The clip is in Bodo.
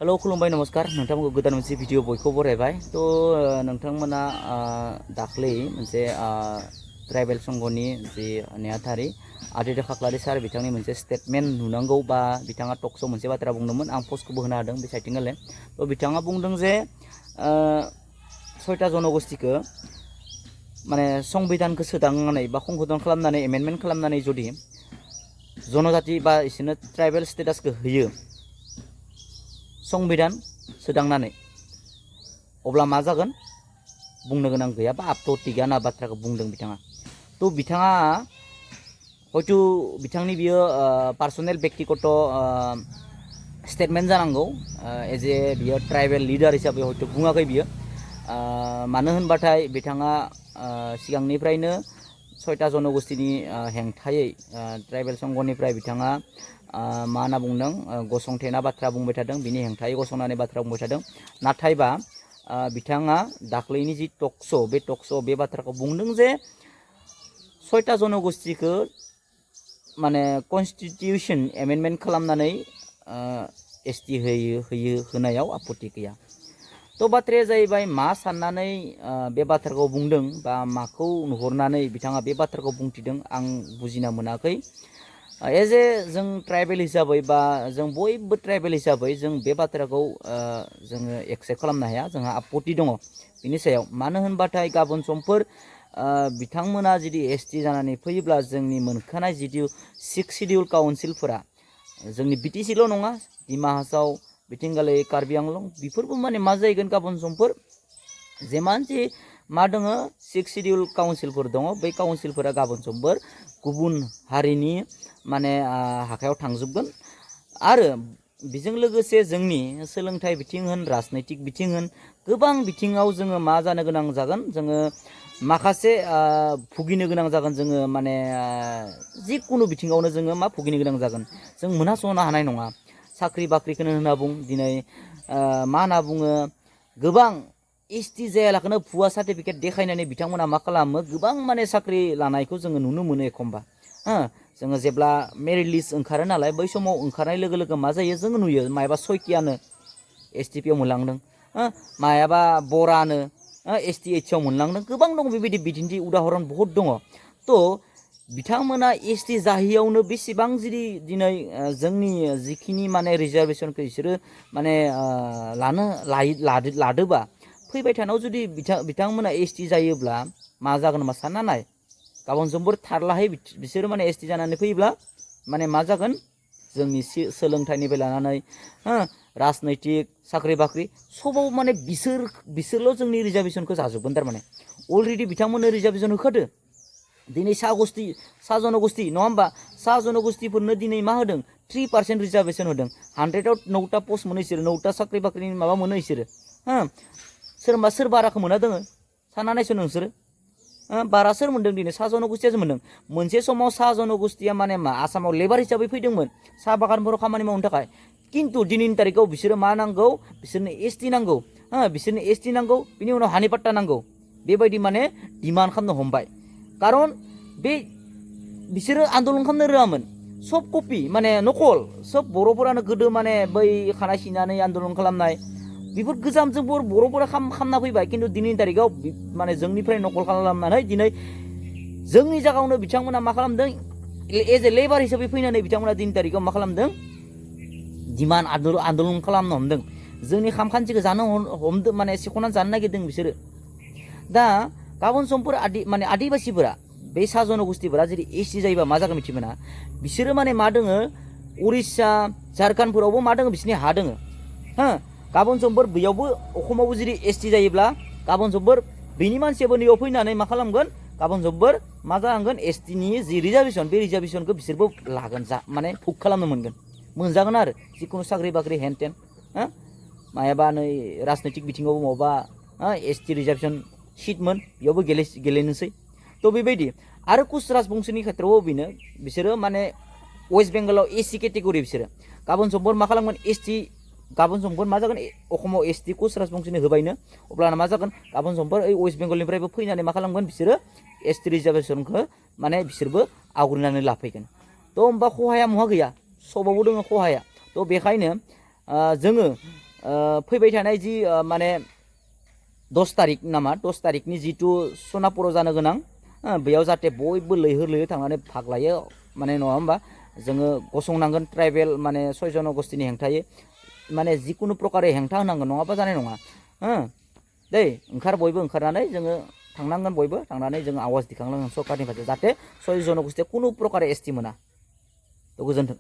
हेलो खुलुमबाय नमस्कार नोंथांमोनखौ गोदान मोनसे भिडिअ बयखौ बरायबाय तो नोंथांमोना दाख्लै मोनसे ट्राइबेल संघनि जि नेहाथारि आदित्य खाख्लारि सार बिथांनि मोनसे स्टेटमेन्ट नुनांगौ बा बिथाङा टक श' मोनसे बाथ्रा बुंदोंमोन आं पस्टखौबो होनो हादों बे साइटिंआलाय तो बिथाङा बुंदों जे 6टा जनगोष्ठीखौ माने संबिधानखौ सोदांनानै बा संशोधन खालामनानै एमेन्डमेन्ट खालामनानै जुदि जनजाति बा इसोरनो ट्राइबेल स्टेटासखौ होयो संबिधान सोदांनानै अब्ला मा जागोन बुंनो गोनां गैया बा आपत्ति गैया होनना बाथ्राखौ बुंदों बिथाङा तो बिथाङा हयतो बिथांनि बियो पार्सनेल व्यक्तिगत स्टेटमेन्ट जानांगौ एज ए बियो ट्राइबेल लिडार हिसाबै हयतो बुङाखै बियो मानो होनबाथाय बिथाङा सिगांनिफ्रायनो 6टा जनगोष्ठीनि हेंथायै ट्राइबेल संघनिफ्राय बिथाङा मा होनना बुंदों गसंथेना बाथ्रा बुंबाय थादों बिनि हेंथायै गसंनानै बाथ्रा बुंबाय थादों नाथायबा बिथाङा दाख्लैनि जि टक श' बे टक श' बे बाथ्राखौ बुंदों जे 6टा जनगोष्ठीखौ माने कन्स्टिटिउसन एमेन्डमेन्ट खालामनानै एसटि होनायाव आपत्ति गैया तो बाथ्राया जाहैबाय मा साननानै बे बाथ्राखौ बुंदों बा माखौ नुहरनानै बिथाङा बे बाथ्राखौ बुंथिदों आं बुजिना मोनाखै एज ए जों ट्राइबेल हिसाबै बा जों बयबो ट्राइबेल हिसाबै जों बे बाथ्राखौ जोङो एक्सेप्ट खालामनो हाया जोंहा आपत्ति दङ बिनि सायाव मानो होनबाथाय गाबोन समफोर बिथांमोना जुदि एसटि जानानै फैयोब्ला जोंनि मोनखानाय जितु 6 शिडिउल काउन्सिलफोरा जोंनि बिटिसिल' नङा डिमा हासाव बिथिंगालै कार्बि आंलं बेफोरबो माने मा जाहैगोन गाबोन समफोर जेमान जे मा दङ 6 शिडिउल काउन्सिलफोर दङ बै काउन्सिलफोरा गाबोन समफोर गुबुन हारिनि माने हाखायाव थांजोबगोन आरो बेजों लोगोसे जोंनि सोलोंथाइ बिथिं होन राजनैतिक बिथिं होन गोबां बिथिङाव जोङो मा जानो गोनां जागोन जोङो माखासे भुगिनो गोनां जागोन जोङो माने जिकुनु बिथिङावनो जोङो मा भुगिनो गोनां जागोन जों मोनहास'नो हानाय नङा साख्रि बाख्रिखौनो होनना बुं दिनै मा होनना बुङो गोबां एसटि जायालाखौनो भुवा सार्टिफिकेट देखायनानै बिथांमोना मा खालामो गोबां माने साख्रि लानायखौ जोङो नुनो मोनो एखम्बा जोङो जेब्ला मेरिट लिस्ट ओंखारो नालाय बै समाव ओंखारनाय लोगो लोगो मा जायो जों नुयो मायाबा सयकियानो एसटिपिआव मोनलांदों मायाबा बरानो एसटिएइचआव मोनलांदों गोबां दङ बेबायदि बिदिन्थि उदाहरन बहुद दङ तो बिथांमोना एसटि जाहैयावनो बेसेबां जुदि दिनै जोंनि जिखिनि माने रिजार्भेसनखौ बिसोरो माने लादोबा फैबाय थानायाव जुदि बिथांमोना एसटि जायोब्ला मा जागोन होनबा सानना नाय गाबोन समफोर थारलाहै बिसोरो माने एसटि जानानै फैयोब्ला माने मा जागोन जोंनि सोलोंथाइनिफ्राय लानानै राजनैतिक साख्रि बाख्रि सबाव माने बिसोरल' जोंनि रिजार्भेसनखौ जाजोबगोन थारमाने अलरेडि बिथांमोननो रिजार्भेसन होखादो दिनै सा जनगोष्ठी नङा होमबा सा जनगोष्ठीफोरनो दिनै मा होदों 3% रिजार्भेसन होदों 100आव 9टा पस्ट मोनो इसोरो 9टा साख्रि बाख्रिनि माबा मोनो इसोरो सोर बाराखौ मोना दोङो सानना नायसो नोंसोरो बारा सोर मोन्दों दिनै सा जनगोष्ठीयासो मोन्दों मोनसे समाव सा जनगोष्ठीया माने मा आसामाव लेबार हिसाबै फैदोंमोन साहा बागानफोराव खामानि मावनो थाखाय किन्तु दिनैनि तारिखाव बिसोरो मा नांगौ बिसोरनो एसटि नांगौ बिसोरनो एसटि नांगौ बिनि उनाव हानि पाट्टा नांगौ बेबायदि माने डिमान्ड खालामनो हमबाय खारन बे बिसोरो आन्दलन खालामनो रोङामोन सब कपि माने नकल सब बर'फोरानो गोदो माने बै खानाय सिननानै आन्दलन खालामनाय बेफोर गोजामजों बर'फोरा खामना फैबाय किन्तु दिनैनि तारिखाव माने जोंनिफ्राय नकल खालामनानै दिनै जोंनि जायगायावनो बिथांमोना मा खालामदों एज ए लेबार हिसाबै फैनानै बिथांमोना दिनैनि तारिखाव मा खालामदों डिमान्ड आन्दलन खालामनो हमदों जोंनि खामखान्थिखौ जानो हमदों माने सेख'नानै जानो नागिरदों बिसोरो दा गाबोन समफोर माने आदिबासिफोरा बे सा जनगोष्ठीफोरा जुदि एसटि जायोबा मा जागोन मिथिमोना बिसोरो माने मा दोङो उरिष्या झारखन्डफोरावबो मा दोङो बिसोरनि हा दोङो गाबोन समफोर बेयावबो अखमावबो जुदि एसटि जायोब्ला गाबोन समफोर बेनि मानसियाबो नैयाव फैनानै मा खालामगोन गाबोन समफोर मा जालांगोन एसटिनि जि रिजार्भेसन बे रिजार्भेसनखौ बिसोरबो लागोन माने भुग खालामनो मोनजागोन आरो जिखुनु साख्रि बाख्रि हेन टेन मायाबा नै राजनैतिक बिथिङावबो माबा एसटि रिजार्भेसन सिटमोन बेयावबो गेलेनोसै तो बेबायदि आरो कुच राजबंशीनि खेथ्रआवबो बेनो बिसोरो माने वेस्ट बेंगलाव एसि केटेगरि बिसोरो गाबोन समफोर मा खालामगोन एसटि गाबोन समफोर मा जागोन अखमाव एसटि कुच राजबंशीनो होबायनो अब्लाना मा जागोन गाबोन समफोर ओइ वेस्ट बेंगलनिफ्रायबो फैनानै मा खालामगोन बिसोरो एसटि रिजार्भेसनखौ माने बिसोरबो आवग्रिनानै लाफैगोन तो होमबा खहाया मुवा गैया सबावबो दङ खहाया तो बेखायनो जोङो फैबाय थानाय जि माने 10 तारिख नामा 10 तारिखनि जिथु सनापुराव जानो गोनां बेयाव जाहाथे बयबो लैहोर लैहोर थांनानै भाग लायो माने नङा होमबा जोङो गसंनांगोन ट्राइबेल माने 6 जनगोष्ठीनि हेंथायै माने जिकुनु प्रकारे हेंथा होनांगोन नङाबा जानाय नङा दै बयबो ओंखारनानै जोङो थांनांगोन बयबो थांनानै जोङो आवाज दिखांनांगोन सरकारनि फारसे जाहाथे 6 जनगोष्ठीया कुनु प्रकारे एसटि मोना। गोजोन्थों।